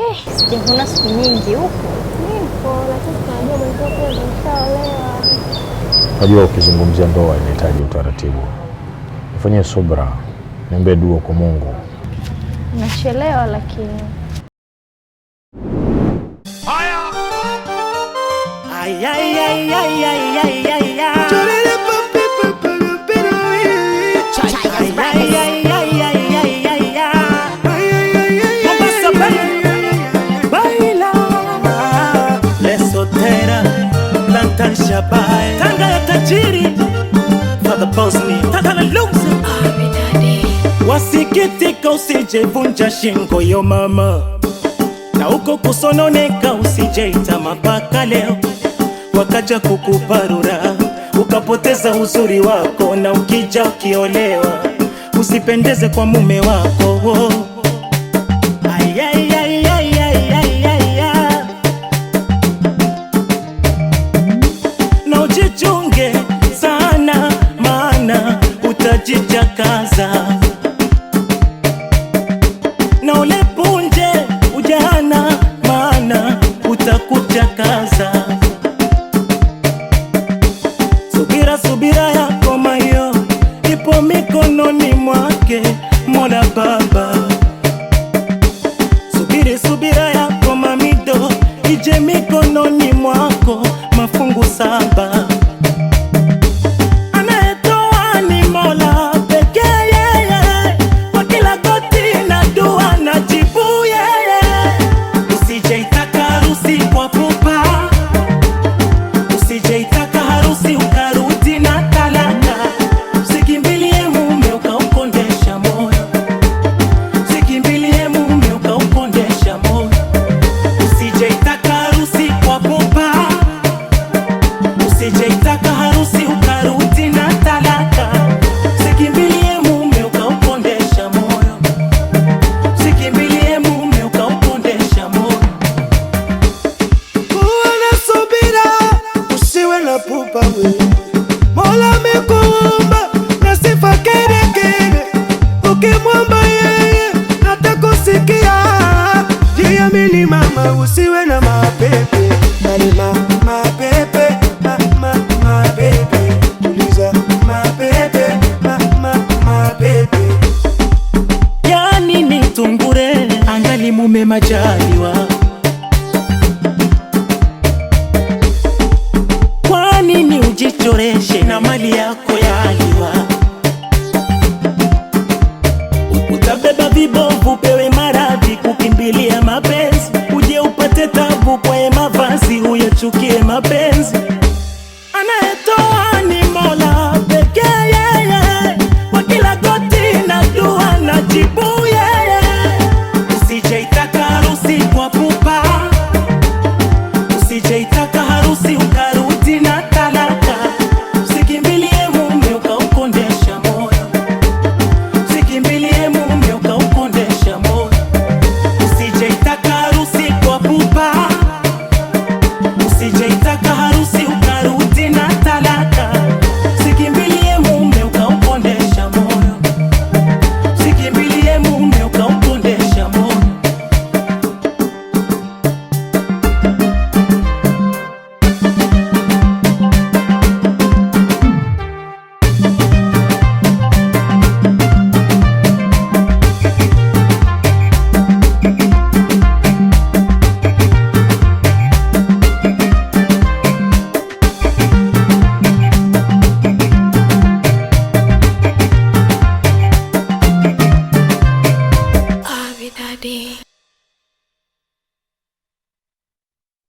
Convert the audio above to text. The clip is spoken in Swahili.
Sijakuona siku nyingi huko. Nipo, lakini tunajua mwenzio pia ndo ushaolewa. Najua ukizungumzia ndoa inahitaji utaratibu. Nifanyie subra, niombe dua kwa Mungu. Unachelewa lakini. Ay, ay, ay, ay, ay, ay, ay, ay. Ay, ay, ay, ay, ay, ay, ay, ay. Mombasa, baila. Lesotera, Plantan Shabai, Tanga ya tajiri, Father Bosnia, Tanga Luzi. Wasikitika usijevunja shingo yo mama, na uko kusononeka usijeita mapaka leo, wakaja kukuparura ukapoteza uzuri wako, na ukija ukiolewa usipendeze kwa mume wako. Ay, ay, ay, ay, ay, ay, ay, ay. Na ujichunge sana, maana utajichakaza na ule punje ujana, maana utakuchakaza. Subira, subira yako mayo ipo mikononi mwake Mola Baba. Subiri, subira yako mamido ije mikononi mwako mafungu saba. Anayetoa ni Mola pekee yeye, kwa kila goti na dua na jibu yeye. Usijeitaka harusi kwa pupa, usijeitaka harusi ukarudi na talaka. Usikimbilie mume ukaukondesha moyo, usikimbilie mume ukaukondesha moyo. Usijeitaka harusi kwa pupa, usijeitaka harusi ukarudi na talaka. Usikimbilie mume ukaukondesha moyo, usikimbilie mume ukaukondesha moyo. Kuwa na subira, usiwe na pupa we. Mola amekuumba na sifa kere kere, ukimwomba yeye atakusikia. Jiamini mama, usiwe na mapepe bali mapepe ma, mapepe. Tuliza mapepe ma, mapepe. Yani ni tungure angali mume majaliwa, kwa nini ujichoreshe na mali yako yaliwa? Utabeba vibovu pewe maradhi, kukimbilia mapenzi, uje upate tabu kwaye mavazi, uyachukie mapenzi. Anayetoa ni Mola pekee yeye, kwa kila goti na dua na jibu yeye. Usijeitaka harusi kwa pupa, usijeitaka harusi ukarudi na talaka. Usikimbilie mume ukaukondesha moyo, usikimbilie mume ukaukondesha moyo. Usijeitaka harusi kwa pupa, usijeitaka harusi ukarudi na talaka. Usikimbilie mume ukaukondesha moyo, usikimbilie mume ukaukondesha moyo. Abidadi.